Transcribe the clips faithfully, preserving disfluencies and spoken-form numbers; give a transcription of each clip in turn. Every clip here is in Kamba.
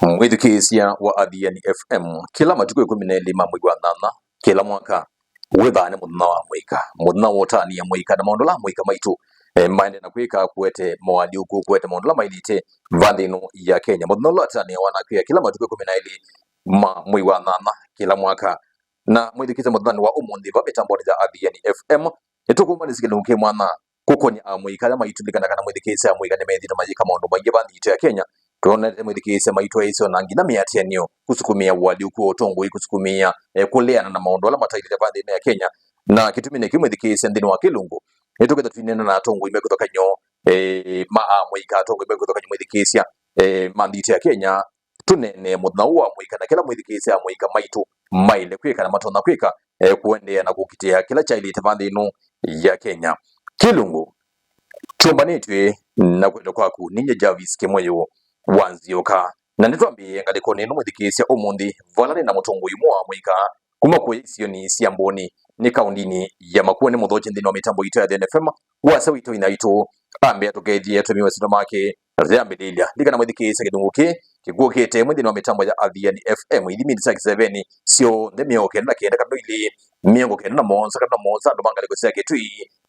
Mwĩthukĩĩsya wa Athiani F M, kĩla matukũ ĩkũmi na elĩ ma mwei wa nyanya kĩla mwaka, wĩthaa nĩ mũthenya wa mũika, mũthenya wa ũtanĩa mũika na maũndũ ala amũika maitũ, eh, maendee na kwĩka, kũete moalyũku, kũete maũndũ ala mailĩte va nthĩ ĩno ya Kenya. Mũthenya ũla ũtanĩawa na kwĩa kĩla matukũ ĩkũmi na elĩ ma mwei wa nyanya kĩla mwaka. Na mwĩthukĩĩsya mũthenyanĩ wa ũmũnthĩ va mĩtambonĩ ya Athiani F M, nĩtũkũmbanĩsya kĩlungu kĩ mwanya kũkony'a amũika ala maitũ. Lilikana kana mwĩthukĩĩsya amũika nĩmethĩĩtwe mayĩka maũndũ maingĩ va nthĩ yitũ ya Kenya. Twonete mwĩthukĩĩsya maitũ aisyo na nginya mĩatĩanĩo, kũsukumĩa ũalyũku wa ũtongoi, kũsukumĩa, eh, kũleana na maũndũ ala mataĩlĩte va nthĩ ĩno ya Kenya. Na kĩtumi nĩkĩ mwĩthukĩĩsya nthĩnĩ wa kĩlungu, nĩtũketha twĩneena na atongoi me kĩthũkany'o, eh, ma amũika, atongoi me kĩthũkany'o mwĩthukĩĩsya, eh, ma nthĩ yitũ ya Kenya. Tũneenee mũthenya ũũ wa mũika na kĩla mwĩthukĩĩsya amũika maitũ maĩle kwĩka na matonya kwĩka, eh, kũendeea na kũkitĩa kĩla kyaĩlĩte va nthĩ ĩno ya Kenya. Kĩlungu kyũmbanĩtw'e na kwenda kwaku, ninyie Jarvis Kĩmũyũ wa Nzioka, na nĩtwambĩĩe ngalĩkonĩ ĩno mwĩthukĩĩsya ũmũnthĩ, vala nĩ na mũtongoi ũmwe wa mũika kuma kũya isionĩ sya Mboni, nĩ kaũndĩnĩ ya Makueni, mũthokye nthĩnĩ wa mĩtambo itũ ya Athiani F M, wasya witũ, vinya witũ, ambĩa tũkethie atũmĩe masyĩtwa make. Na tũyambĩlĩlya, lilikana mwĩthukĩĩsya kĩlungu kĩĩ kĩkw'ũkĩte ĩmwe nthĩnĩ wa mĩtambo ya Athiani F M, ithimi nĩ sya kĩseveni, syonthe mĩongo kenda na kenda katono ilĩ, mĩongo kenda na mũonza katono mũonza andũ ma ngalĩko sya Kĩtui,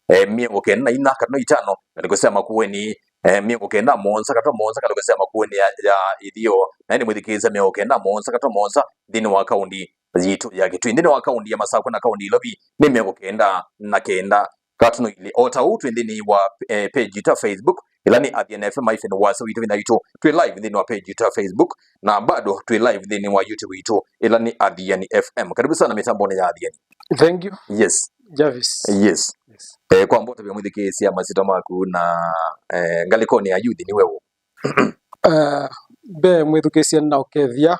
eh, mĩongo kenda na inya katono itano ngalĩko sya Makueni, eh, mĩongo kenda na mũonza katono mũonza ngalĩko sya Makueni ya, ya ĩtheo, na ĩndĩ mwĩthukĩĩsya mĩongo kenda na mũonza katono mũonza nthĩnĩ wa kaũndi yitũ ya Kĩtui. Nthĩnĩ wa kaũndi ya Masakũ na kaũndi Ilovi nĩ mĩongo kenda na kenda katono ilĩ. O ta ũu twĩ nthĩnĩ wa, eh, page yitũ ya Facebook, ĩla nĩ Athiani F M hyphen wasya witũ vinya witũ. Twĩ live nthĩnĩ wa page yitũ ya Facebook, na bado twĩ live nthĩnĩ wa YouTube witũ, ĩla nĩ Athiani F M. Karibu sana mĩtambonĩ ya Athiani. Thank you. Yes. Jarvis. Yes. Yes. Eh, kwamba ũtavya mwĩthukĩĩsya masyĩtwa maku na, eh, ngalĩkonĩ ya youth nĩ weũ? Eh, mbee mwĩthukĩĩsya nĩnaũkethya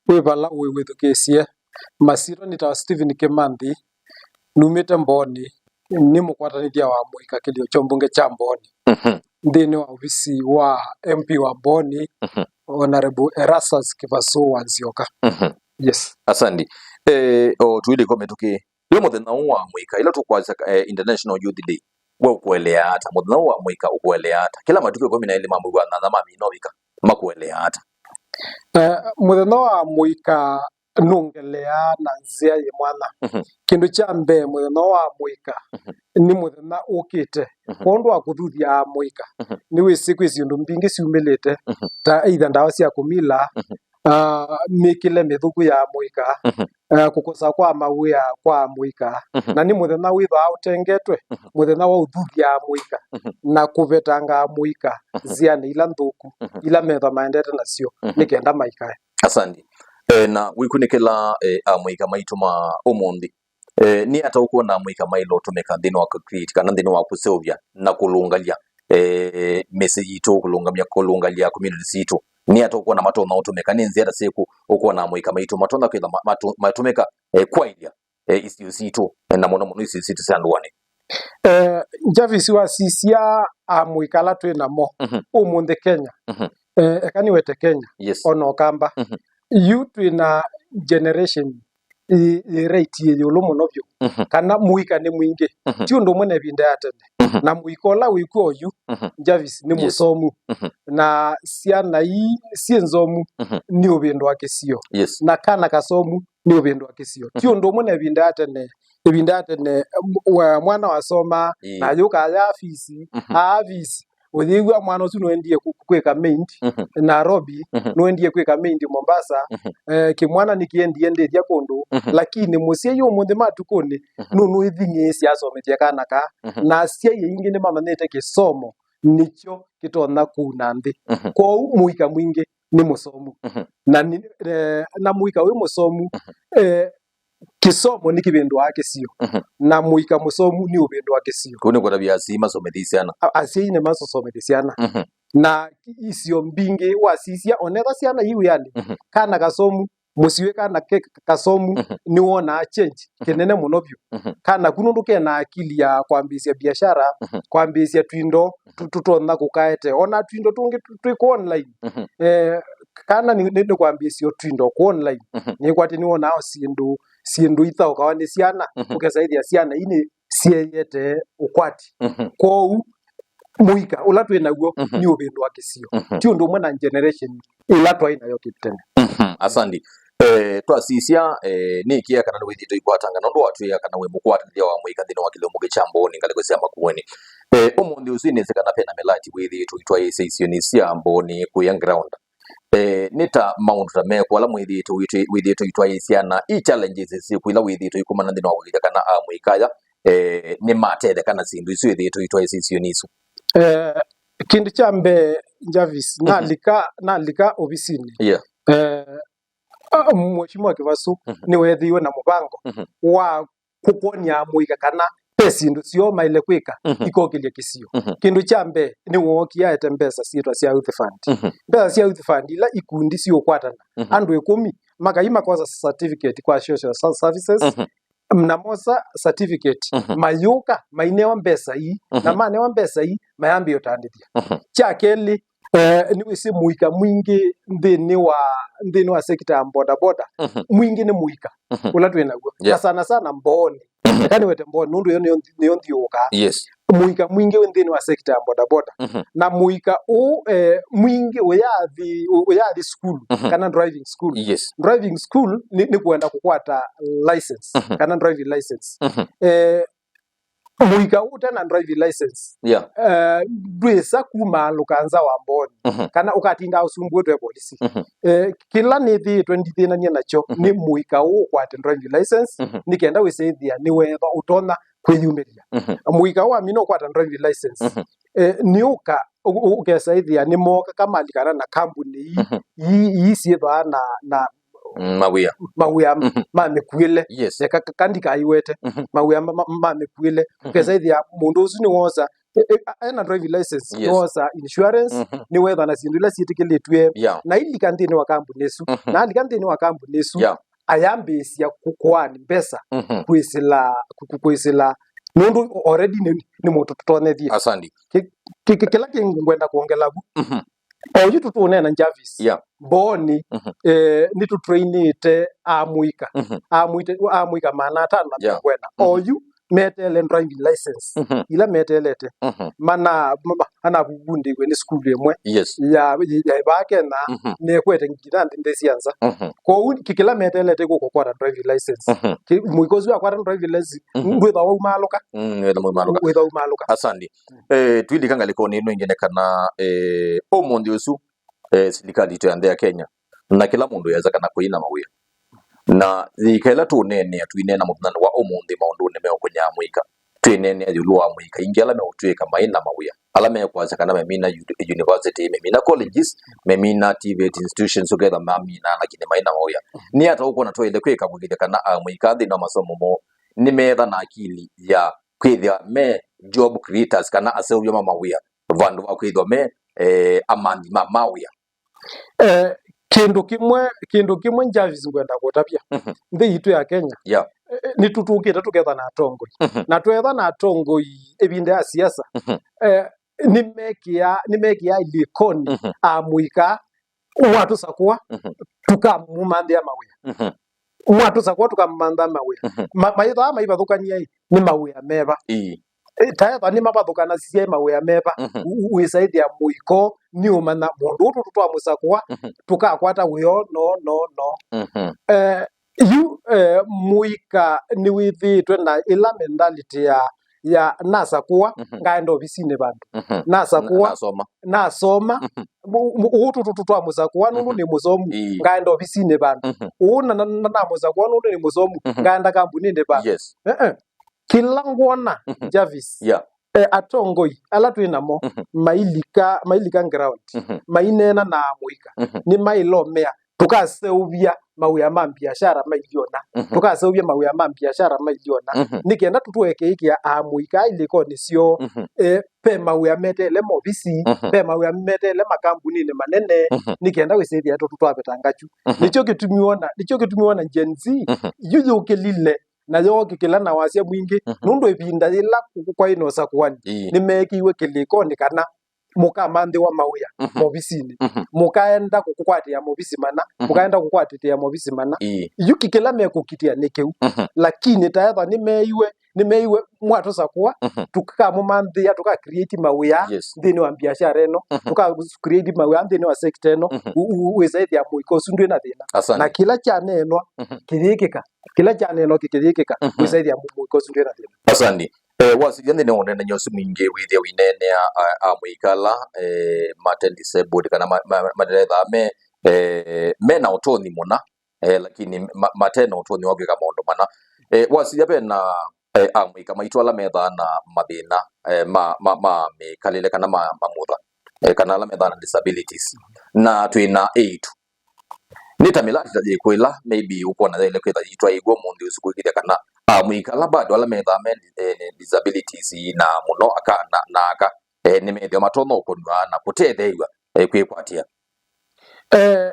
wĩ vala wĩ wĩthukĩĩsye. Masyĩtwa nĩtawa Stephen Kĩmanthi, numĩte Mboni, nĩ mũkwatanĩthya wa mũika kĩlio kya mbunge kya Mboni, mhm, nthĩnĩ wa ovisi wa M P wa Mboni, mhm, Honorable Erastus Kĩvasũ wa Nzioka. Mhm. Yes. Asandi. Eh, o tuilĩko mĩtũkĩ, yo mũthenya ũũ wa mũika, ĩla tũkwasya, eh, International Youth Day, we ũkũeleaa ata? Mũthenya ũũ wa mũika ũkũeleaa ata? Kĩla matukũ ĩkũmi na elĩ ma mwei wa nyanya mamina ũvika, makũeleaa ata? Eh, mũthenya wa mũika nũngeleaa na nzĩa yĩ mwanya. Mhm. Kĩndũ kya mbee, mũthenya wa mũika, mhm, nĩ mũthenya ũkĩte. Mhm. Kwondũ wa kũthuthya amũika, mhm, nĩwĩsĩ kwĩ syĩndũ mbingĩ syumĩlĩte, mhm, ta either ndawa sya kũmila, mhm, ah, mĩkĩle mĩthũku ya amũika, mhm, ah, kũkosa kwa mawĩa kwa amũika. Mhm. Na nĩ mũthenya wĩthwaa ũtengetwe, mhm, mũthenya wa ũthuthya amũika, mhm, na kũvetanga amũika, mhm, nzĩanĩ ila nthũku, mhm, ila methwa maendete nasyo, mhm, nĩ kenda maikae. Asandi. Eh, na wĩkunĩkĩla, eh, amũika maitũ ma ũmũnthĩ, eh, nĩ ata ũkwona amũika maĩle ũtũmĩka nthĩnĩ wa kũ-create kana nthĩnĩ wa kũseũvya na kũlũngalya, eh, mĩsyĩ yitũ, kũlũngamya, kũlũngalya community sitũ? Nĩ ata ũkwona matonya ũtũmĩka? Nĩ nzĩa ta syĩkũ ũkwona amũika maitũ matonya kwĩtha ma-, matũ-, matũmĩka, eh, kwaĩlya, eh, isio sitũ, eh, na mũno mũno isio sitũ sya ndũanĩ? Eh, Jarvis, wasisya amũika ala twĩ namo, mhm, ũmũnthĩ Kenya, mhm, eh, eka nĩwete Kenya, yes, ona Ũkamba, mhm, yu twĩ na generation ĩ, ĩ rate ĩ ĩũlũ mũno vyũ, mhm, kana mũika nĩ mwingĩ, mhm, ti ũndũ ũmwe na ĩvinda ya tene. Mhm. Na mũika ũla wĩkw'o oyu, mhm, Jarvis, nĩ, yes, mũsomu. Mhm. Na syana ii syĩ nzomu, mhm, nĩ ũvĩndũ wa kĩsio. Yes. Na kana kasomu nĩ ũvĩndũ wa kĩsio. Ti, mhm, ũndũ ũmwe na ĩvinda ya tene. Ĩvinda ya tene, m-, wa-, mwana wasomaa, ĩĩ, na ayũka aya afisi, mhm, aa afisi, ũyĩw'a mwana ũsu nũendie kũ-, kwĩka maid, mhm, Nairobi, mhm, nũendie kwĩka maid Mombasa, mhm, eh, kĩmwana nĩkĩendie ndĩthya kũndũ, mhm, lakini mũsyai ũmũnthĩ matukũnĩ, mhm, nũnũĩthing'ĩĩsya asomethye kana kaa, mhm, na asyai aingĩ nĩmamanyĩte kĩsomo nĩkyo kĩtonya kũuna nthĩ. Mhm. Kwoou mũika mwingĩ nĩ mũsomu. Mhm. Na nĩ, eh, na mũika wĩ mũsomu, mhm, eh, kĩsomo nĩkĩvĩndũaa kĩsio. Mhm. Na mũika mũsomu nĩũvĩndũa kĩsio. Kũu nĩ kũtavya asyai masomethye syana. A-, asyai nĩmasomethye syana. Mhm. Na isio mbingĩ wasisya, onetha syana ii wĩanĩ, mhm, kana kasomu, mũsyĩ wĩ kana ke kasomu, mhm, nĩwonaa change, mhm, kĩnene mũno vyũ. Mhm. Kana ku nũndũ kena akili ya kwambĩĩsya biashara, mhm, kwambĩĩsya twindo, mhm, tũ-, tũtonya kũkaete. Ona twindo tũngĩ tũ-, twĩ kũ online. Mhm. Eh, kana nĩ, nĩ, nĩ kwambĩĩsya twindo kũ online. Mhm. Nĩkwatĩ nĩwonaa syĩndũ, syĩndũ ithaũkawa nĩ syana, mhm, ũkesa ĩthĩa syana ii nĩ syeyete ũkwati. Mhm. Kwoou, mũika ũla twĩ naw'o Mhm. nĩ ũvĩndũa kĩsio. Mhm. Ti ũndũ ũmwe na generation ĩla twaĩ nayo kĩtene. Mhm. Asandi. Eh, twasisya, eh, nĩkĩa kana nĩwĩthĩtwe ikwatanga nũndũ watwĩa kana wĩ mũkwatĩthya wa mũika nthĩnĩ wa kĩlungu kya Mbooni ngalĩko sya Makueni. Eh, ũmũnthĩ ũsu nĩsĩ kana pena mĩlati wĩthĩtwe itwaĩĩsya isionĩ sya Mbooni kũya ground. Eh, nĩ ta maũndũ ta mekũ ala mwĩthĩĩtwe wĩtwĩ- wĩthĩĩtwe itwaĩĩsya na i challenges syĩkũ ila wĩthĩĩtwe ikumana nthĩnĩ wa kũkĩthya kana amũika aya, eh, nĩmatetheka na syĩndũ isu ĩthĩĩtwe itwaĩĩsya isionĩ isu? Eh, kĩndũ kya mbee, Jarvis, Mhm. nalika nalika ovisinĩ. Yeah. Eh, ah, Mheshimiwa Kĩvasũ Mhm. nĩweethĩiwe na mũvango Mhm. wa kũkwony'a amũika kana ve syĩndũ syoo maĩle kwĩka Mhm. ikokĩlya kĩsio. Mhm. Kĩndũ kya mbee, nĩwookie aete mbesa syĩtwa sya youth fund. Mhm. Mbesa sya youth fund ila ikundi siũkwatana Mhm. andũ ĩkũmi, makai makosa certificate kwa social ser- services, Mhm. na mosa certificate, Mhm. mayũka mainewa mbesa ii, na Mhm. manewa mbesa ii mayambĩĩa ũtandĩthya. Mhm. Kya kelĩ, eh, nĩwĩsĩ mũika mwingĩ nthĩnĩ wa nthĩnĩ wa sekta ya bodaboda, Mhm. mwingĩ nĩ mũika Mhm. ũla twĩ naw'o. Yeah. Na sana sana Mbooni. Mhm. Eka nĩwete Mbooni, nũndũ ĩyo nĩyo nthi- nĩyo nthiũũkaa. Yes. Mũika mwingĩ wĩ nthĩnĩ wa sekta ya bodaboda. Mhm. Na mũika ũũ, eh, mwingĩ ũyathi ũ- ũyathi sukulu Mhm. kana driving school. Yes. Driving school nĩ, nĩ kwenda kũkwata license Mhm. kana driving license. Mhm. Eh, mũika ũte na driving license Yeah. eh, ndwĩsa kumaalũka nza wa Mbooni Mhm. kana ũkatinda ũsumbũĩtwe polisi. Mhm. Eh, kĩla nĩthĩĩtwe ndithĩnanie nakyo Mhm. nĩ mũika ũũ ũkwate driving license Mhm. nĩ kenda wĩsĩthĩa nĩweethwa ũtonya kwĩyumĩlya. Mhm. Mũika ũũ wamina ũkwata driving license Mhm. eh, nĩũka ũ- ũ- ũkesa ĩthĩa nĩmooka kamalikana na kambuni ii Mhm. ii ii syĩthwaa na na Mm, mawĩa. mawĩa Mhm. ma mĩkuĩle. Yes. Eka ka- ka ndikaiwete Mhm. mawĩa ma- ma- ma mĩkuĩle. Mhm. Ũkesa ĩthĩa mũndũ ũsu nĩwosa e- e- ena driving license Yes. nĩwosa insurance Mhm. nĩwetha na syĩndũ ila syĩtĩkĩlĩtw'e Yeah. na ilika nthĩnĩ wa kambuni ĩsu Mhm. na alika nthĩnĩ wa kambuni ĩsu Yeah. ayambĩĩsya kũkũani mbesa Mhm. kwĩsĩla kũ- kũ- kwĩsĩla nũndũ already nĩ, nĩ mũndũ tũtonyethie. Asandi. Kĩ- kĩ- kĩ- kĩla kĩngwenda kwongela vu Mhm. Oyu tũtũneena Jarvis. Yeah. Mbooni Mhm. eh, nĩtũtrainĩte amũika Mhm. amũika maana atano na Yeah. mĩongo ĩna Mhm. oyu meteele driving license Mhm. ila meteelete Mhm. mana ma- ma- anavuvundĩiwe nĩ sukulu ĩmwe Yes. ya ya ĩvaa Kenya Mhm. nekwete nginya nthĩ sya nza Mhm. kwoou kĩ- kĩla meteelete kũkwata driving license Mhm. Kĩ- mũika ũsu akwata driving license Mhm. ndwĩtha waumaalũka Mm, nĩwetha mwaumaalũka. Wĩtha umaalũka. Asandi. Eh, twilika ngalĩkonĩ ĩno ĩngĩ nĩ kana eh, ũmũnthĩ ũsu eh, silikalĩ itũ ya nthĩ ya Kenya na kĩla mũndũ yesa kana kũina mawĩa. Na yĩka ĩla tũũneenea, tũineena mũthenyanĩ wa ũmũnthĩ maũndũnĩ meũkũnyaa mũika. Twĩneenea ĩũlũ wa amũika aingĩ ala meũtw'ĩka maina mawĩa, ala mekwasya kana memina yu- university, memina colleges, memina TVET institutions, ũkethwa maminaa lakini maina mawĩa. Nĩ ata ũkwona twaĩle kwĩka kũkĩthya kana amũika nthĩnĩ wa masomo moo nĩmeetha na akili ya kwĩthĩa me job creators kana aseũvya ma mawĩa vandũ va kwĩthwa me eh, amanthi ma mawĩa? Eh, kĩndũ kĩmwe kĩndũ kĩmwe Jarvis ngwenda kũtavya Mhm. nthĩ yitũ ya Kenya Yeah. eh, nĩtũtũkĩte tũketha na atongoi Mhm. na twetha na atongoi ĩvinda ya siasa Mhm. eh, nĩmekĩa nĩmekĩa ilikoni Mhm. amũika mwatũsakũa Mhm. tũkamũmanthĩa mawĩa Mhm. mwatũsakũa tũkamũmantha mawĩa Mhm. Ma- maithaa maivathũkania ĩ nĩ mawĩa meva Ii. Ĩ, taetha nĩmavathũkanasya mawĩa meva Mhm. U- u- wĩsaĩthĩa mũiko nĩũmanya mũndũ ũtũ twamũsakũa Mhm. tũkakwata wĩoo no no no Mhm. Eh, yu eh, mũika nĩwĩthĩĩtwe na ĩla mentality ya ya nasakũa Mhm. ngaenda ovisinĩ vandũ Mhm. nasakũa Na- nasoma. Nasoma Mhm. Mu- mu- ũũ tũtũ twa mũsakũa nũndũ Mhm. nĩ mũsomu Ii. Ngaenda ovisinĩ vandũ Mhm. Ũũ na- na- na- namũsakũa nũndũ nĩ mũsomu Mhm. Ngaenda kambuninĩ vandũ Yes. Eh, eh. Kĩla ngwona Mhm. Jarvis Yeah. eh, atongoi ala twĩ namo Mhm. mailika mailika ground Mhm. maineena na amũika Mhm. Nĩmailomea tũkaseũvya mawĩa ma mbiashara mailiona Mhm. Tũkaseũvya mawĩa ma mbiashara mailiona Mhm. Nĩ kenda tũtũekĩĩkĩa amũika ilikonĩ syoo Mhm. eh, ve mawĩa meteele movisi Mhm. Ve mawĩa meteele makambuninĩ manene Mhm. Nĩ kenda wĩsĩthĩa tũtũ twavetanga kyu Mhm. Nĩkyo kĩtumi wona nĩkyo kĩtumi wona Gen Z Mhm. yu yũkĩlile na yookĩkĩla na wasya mwingĩ Mhm. Nũndũ ĩvinda yĩla kwaĩ na ũsakũani Ii. Nĩmeekĩiwe kĩlĩkonĩ kana mũkamanthĩwa mawĩa Mhm. movisinĩ. Mhm. Mũkaenda kũkwatĩa movisi mana, Mhm. mũkaenda kũkwatĩtĩa movisi mana. Ĩĩ. Yu kĩ-, kĩla mekũkitĩa nĩ kĩu. Mhm. Lakini taetha nĩmeiwe, nĩmeiwe mwatũsakũa, Mhm. tũkamũmanthĩa, tũka create mawĩa Yes. nthĩnĩ wa biashara ĩno, Mhm. tũka create mawĩa nthĩnĩ wa sector ĩno, Mhm. u-, u-, wĩsaĩthĩa mũika ũsu ndwĩ na thĩna. Asante. Na kĩla kyaneenwa Mhm. kĩyĩkĩka, kĩla kyaneenwa kĩkĩyĩkĩka, Mhm. wĩsaĩthĩa mũ-, mũika ũsu ndwĩ na thĩna. Asante. Eh, wasĩlya nthĩnĩ wa ũneenany'a ũsu mwingĩ wĩthĩa ũineenea a, amũika ala, eh, mate disabled kana ma, ma, matethaa me, eh, me na ũtonyi mũna, eh, lakini ma, mate na ũtonyi wa kwĩka maũndũ mana. Eh, wasĩlya ve na, eh, amũika maitũ ala methaa na mathĩna, eh, ma, ma, ma mĩkalĩle kana ma, mamutha, eh, kana ala methaa na disabilities. Na twĩ na eĩtu. Nĩ ta mĩlatĩ ta yĩkũ ĩla maybe ũkwona yaĩle kwĩtha yĩtwaĩĩw'a ũmũnthĩ ũsu kũĩkĩĩthya kana amũika ala bado ala methaa me, eh, disabilities na mũno aka na, na aka, eh, nĩmethĩwa matonya ũkũnw'a na kũtetheew'a, eh, kwĩkwatĩa? Eh,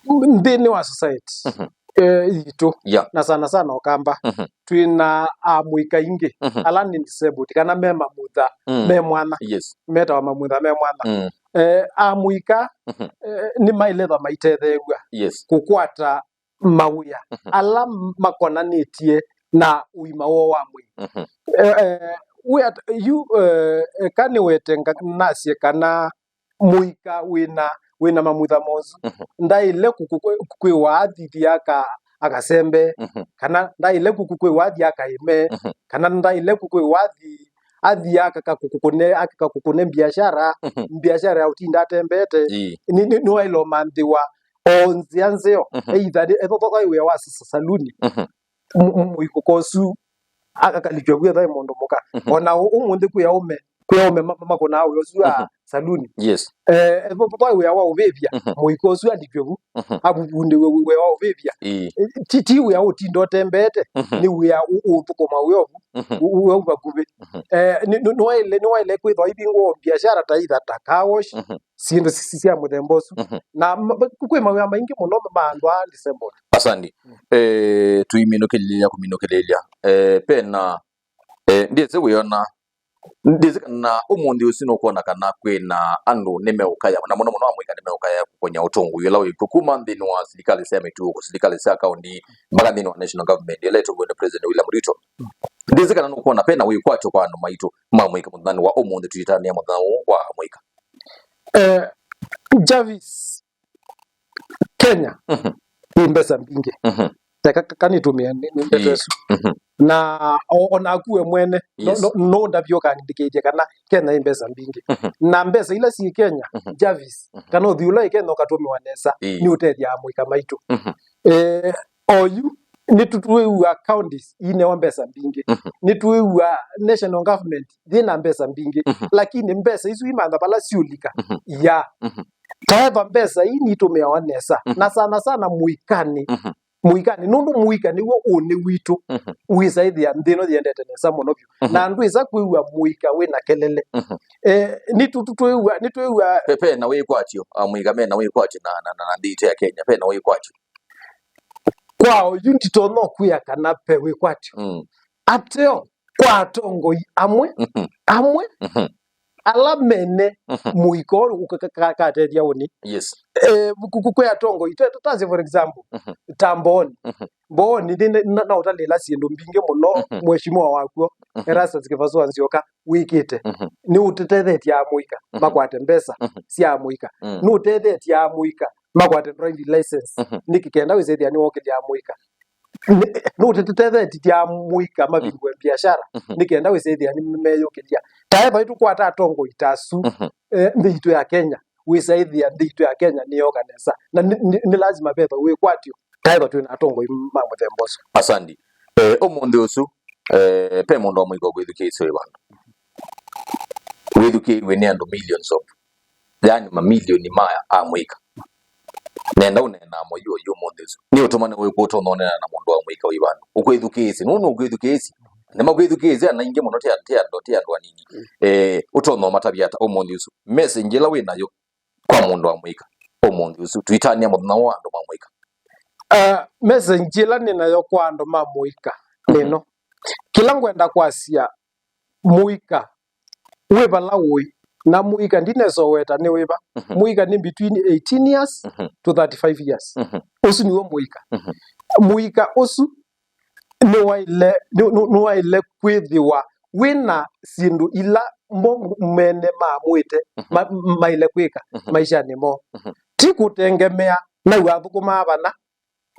nthĩnĩ wa society Mhm. eh, yitũ Yeah. na sana sana Ũkamba Mhm. twĩ na amũika aingĩ Mhm. ala nĩ disabled kana me mamutha Mm. me mwanya Yes. metawa mamutha me mwanya Mm. eh, amũika Mhm. eh, nĩmaĩle ĩthwa maitetheew'a Yes. kũkwata mawĩa Mhm. ala makonanĩtye na ũima woo wa mwĩĩ. Mhm. Eh, eh, we at, you, eh, eh, ka nĩwete nga-, nasye kana mũika wĩna, wĩna mamutha mosu, Mhm. ndaĩle kũkũ kwĩ-, kwĩwa athi aka, akasembe, Mhm. kana ndaĩle kũkũ kwĩwa athi akaĩme, Mhm. kana ndaĩle kũkwĩwa athi, athi aka kakũkũne, aka kakũkũne biashara, Mhm. biashara ya ũtinda atembete. Ĩĩ. Nĩ, nĩ, nĩwaĩle ũmanthĩwa o nzĩa nzeo, Mhm. either nĩ, ethothoka wĩa wa sa-, sa-, saluni, Mhm. mu-, mu-, mũikũka ũsu a-, akalikya vu ethae mũndũ mũka. Mhm. Ona ũ-, ũmũnthĩ kwĩ aũme, kwĩ aũme ma-, ma-, makũnaa wĩa ũsu wa Mhm. saluni. Yes. Eh, ethothoka wĩa wa ũvĩvya, Mhm. mũika ũsu alikye vu, Mhm. avuvundĩwe wĩ-, wĩa wa ũvĩvya. Ĩĩ. Eh, ti, ti wĩa ũtinda ũtembeete, Mhm. nĩ wĩa ũ-, ũthũkũma wĩa ũvu, Mhm. ũ-, ũ-, wĩa ũvakuvĩ. Mhm. Eh, nĩ, nĩ, nĩwaĩle, nĩwaĩle kwĩthwa ivingwa biashara ta itha ta car wash, Mhm. syĩndũ si-, si-, sya mũthemba ũsu. Mhm. Na ma-, ma-, kwĩ mawĩa maingĩ mũno ma andũ aa disabled. Asandi. Mm. Eh, tũiminũkĩlĩlya, kũminũkĩlĩlya. Eh, pena, eh, ndyĩsĩ wĩona, ndyĩsĩ kana ũmũnthĩ ũsu nũkwona kana kwĩ na andũ nĩmeũkaya, na mũno mũno amũika nĩmeũkaya kũkonya ũtongoi ũla wĩ kw'o kuma nthĩnĩ wa silikalĩ sya mĩtuo, silikalĩ sya kaũnti, mpaka nthĩnĩ wa national government, ĩla ĩtongoew'e nĩ President William Ruto. Ndyĩsĩ kana nũkwona pena wĩkwatyo kwa andũ maitũ ma amũika mũthenyanĩ wa ũmũnthĩ, tũitanĩa mũthenya ũũ wa amũika. Eh, Jarvis, Kenya Mhm. ĩ mbesa mbingĩ. Mhm. Eka ka-, kanĩtũmĩa nĩ, nĩ ndeto Ĩĩ. ĩsu. Mhm. Na o, o naku we mwene, no, Yes. no, no ndavyo ũkandĩkĩthya kana Kenya ĩ mbesa mbingĩ. Mhm. Na mbesa ila syĩ Kenya, Mhm. Jarvis, Mhm. kana ũthi ũla ĩ Kenya ũkatũmĩwa nesa, Ĩĩ. nĩ ũtethya amũika maitũ. Mhm. Eh, oyu, nĩtũtwĩw'a counties inewa mbesa mbingĩ. Mhm. Nĩtwĩw'a national government yĩna mbesa mbingĩ. Mhm. Lakini mbesa isu imantha vala siũlika. Mhm. Ya. Mhm. Taeva mbesa ii nitũmĩawa nesa. Mhm. Na sana sana mũikanĩ. Mhm. Mũikanĩ. Nũndũ mũika nĩw'o ũnĩ witũ. Mhm. Wĩsaĩthĩa nthĩ ĩno yendete nesa mũno vyũ. Mhm. Na ndwĩsa kwĩw'a mũika wĩna kelele. Mhm. Eh, nĩtũ-, tũ-, twĩw'a, nĩtwĩw'a Pe, pe na wĩkwatyo, amũika me na wĩkwatyo na, na, na, na nthĩ itũ ya Kenya, pe na wĩkwatyo. Kwa oyu nditonya kwĩa kana pe wĩkwatyo. Mm. Ateo, kwa atongoi amwe, Mhm. amwe, Mhm. ala mene Mhm. mũika ũũ ũka-, ka-, ka-, katethya ũnĩ. Yes. Eh, ku-, ku-, kwĩ atongoi, ta, ta, ta, for example, Mhm. ta Mbooni. Mhm. Mbooni, nĩ, nĩ, na, na ũtalĩla syĩndũ mbingĩ mũno, Mhm. mheshimiwa wakw'o, Mhm. Erastus Kĩvasũ wa Nzyoka, wĩkĩte. Mhm. Nĩ ũtetethetye amũika, Mhm. makwate mbesa Mhm. sya amũika. Mm. Nĩ ũtetetye amũika, makwate driving license. Mhm. Nĩkĩ kenda wĩsĩthĩa nĩwokĩlya amũika. Nĩ, nĩ ũtetethetye amũika mavingũe Mhm. biashara. Mhm. Nĩ kenda wĩsĩthĩa nĩmeyũkĩlya. Taeva ĩtũkwata atongoi ta asu, Mhm. eh, nthĩ itũ ya Kenya. Wĩsaĩthĩa nthĩ itũ ya Kenya nĩyoka nesa. Na nĩ, nĩ, nĩ lazima vethwa wĩkwatyo. Taeva twĩ na atongoi ma mũthemba ũsu. Asandi. Eh, ũmũnthĩ ũsu, eh, pe mũndũ wa mũika ũkwĩthukĩĩsya wĩ vandũ. Wĩthukĩĩw'e nĩ andũ millions of, yani mamilioni ma amũika. Nenda ũneenaa mũio ũyu ũmũnthĩ ũsu. Nĩ ũtũmane wĩkũ ũtonya ũneena na mũndũ wa mũika wĩ vandũ? Ũkwĩthukĩĩsye, nũndũ ũkwĩthukĩĩsye. Nĩmakwĩthukĩĩsye ana aingĩ mũno, ti andũ, ti andũ, ti andũ anini. Eh, ũtonya ũmatavya ata ũmũnthĩ ũsu? Message ĩla wĩ nayo kwa mũndũ wa mũika ũmũnthĩ ũsu, tũitania mũthenya wa andũ ma mũika? Uh, message ĩla nĩ nayo kwa andũ ma mũika nĩ Mhm. ĩno. Kĩla ngwenda kwasya, mũika wĩ vala ũĩ, Na mũika ndinesa ũweta nĩ wĩva. Mhm. Mũika nĩ between eighteen years Mhm. to thirty-five years. Mhm. Ũsu nĩw'o mũika. Mhm. Mũika ũsu nĩwaĩle, nĩ- nĩ- nĩwaĩle kwĩthĩwa wĩna syĩndũ ila mo mene maamwĩte Mhm. ma- maĩle kwĩka Mhm. maishanĩ moo. Mhm. Ti kũtengemea nau athũkũmaa vana,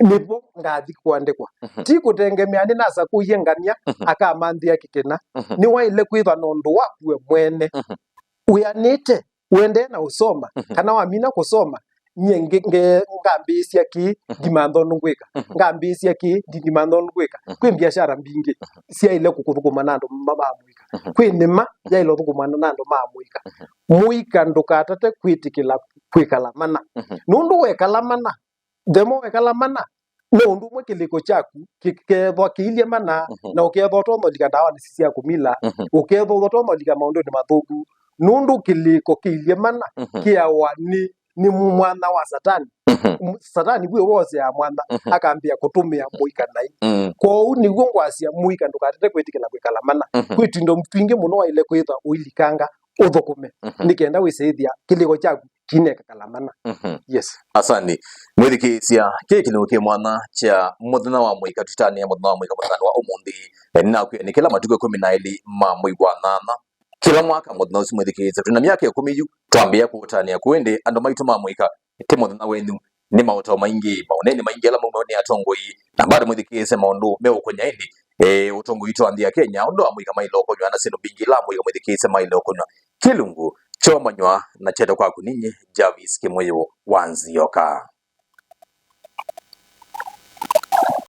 nĩvo ngathi kũandĩkwa. Mhm. Ti kũtengemea nĩnasakũie ngania Mhm. akamanthĩa kĩkĩna. Mhm. Nĩwaĩle kwĩthwa na ũndũ waku we mwene. Mhm. Wĩanĩte, ũendee na ũsoma, Mhm. kana wamina kũsoma, nyie nge- nge- ngambĩĩsya kĩĩ, Mhm. ndimantha ũndũ ngwĩka. Mhm. Ngambĩĩsya kĩĩ, ndi- ndimantha ũndũ ngwĩka. Mhm. Kwĩ mbiashara mbingĩ Mhm. syaĩle kũkũthũkũma na andũ ma- ma mũika. Mhm. Kwĩ nĩma Mhm. yaĩle ũthũkũmana na andũ ma mũika. Mhm. Mũika ndũkatate kwĩtĩkĩla kwĩkala mana. Mhm. Nũndũ wekala mana, the more wekala mana, no ũndũ ũmwe kĩlĩko kyaku kĩkethwa kĩilye mana, Mhm. na ũkethwa ũtonya ũlika ndawanĩ sya kũmila, Mhm. ũkethwa ũtonya ũlika maũndũnĩ mathũku, nũndũ kĩlĩko kĩilye mana Mhm. kĩawa nĩ, nĩ mwanya wa Satani. Mhm. M- Satani wĩo woseaa mwanya, Mhm. akambĩa kũtũmĩa mũika naĩ. Mm. Kwoou nĩw'o ngwasya mũika ndũkatate kwĩtĩkĩla kwĩkala mana. Mhm. Kwĩ tũindo twingĩ mũno waĩle kwĩthwa ũilikanga ũthũkũme, Mhm. nĩ kenda wĩsĩthĩa kĩlĩko kyaku kinekakala mana. Mhm. Yes. Asani, mwĩthikĩĩsya, kĩĩ kĩlĩko kĩ mwanya kya mũthenya wa mũika. Tũtanĩa mũthenya wa mũika mũthenya wa ũmũnthĩ, eh, nĩnakwĩa nĩ kĩla matukũ ĩkũmi na elĩ ma mwei wa nyanya. Kĩla mwaka mũthenya ũsu, mwĩthikĩĩsya, twĩna myaka ĩkũmi yu twambĩĩa kũũtanĩa kũũ, ĩndĩ andũ maitũ ma mũika, ti mũthenya wenyu. Nĩ maũtao maingĩ, maũneeni maingĩ ala maumawa nĩ atongoi, na bado mwĩthikĩĩsye maũndũ meũkonya ĩndĩ, eh, ũtongoi witũ wa nthĩ ya Kenya, ũndũ wa mũika maĩle ũkonywa na syĩndũ mbingĩ ila mũika mwĩthikĩĩsye maĩle ũkonywa. Kĩlungu kyoomanywa na kyeto kwaku ninyi, Jarvis Kĩmũyũ wa Nzioka.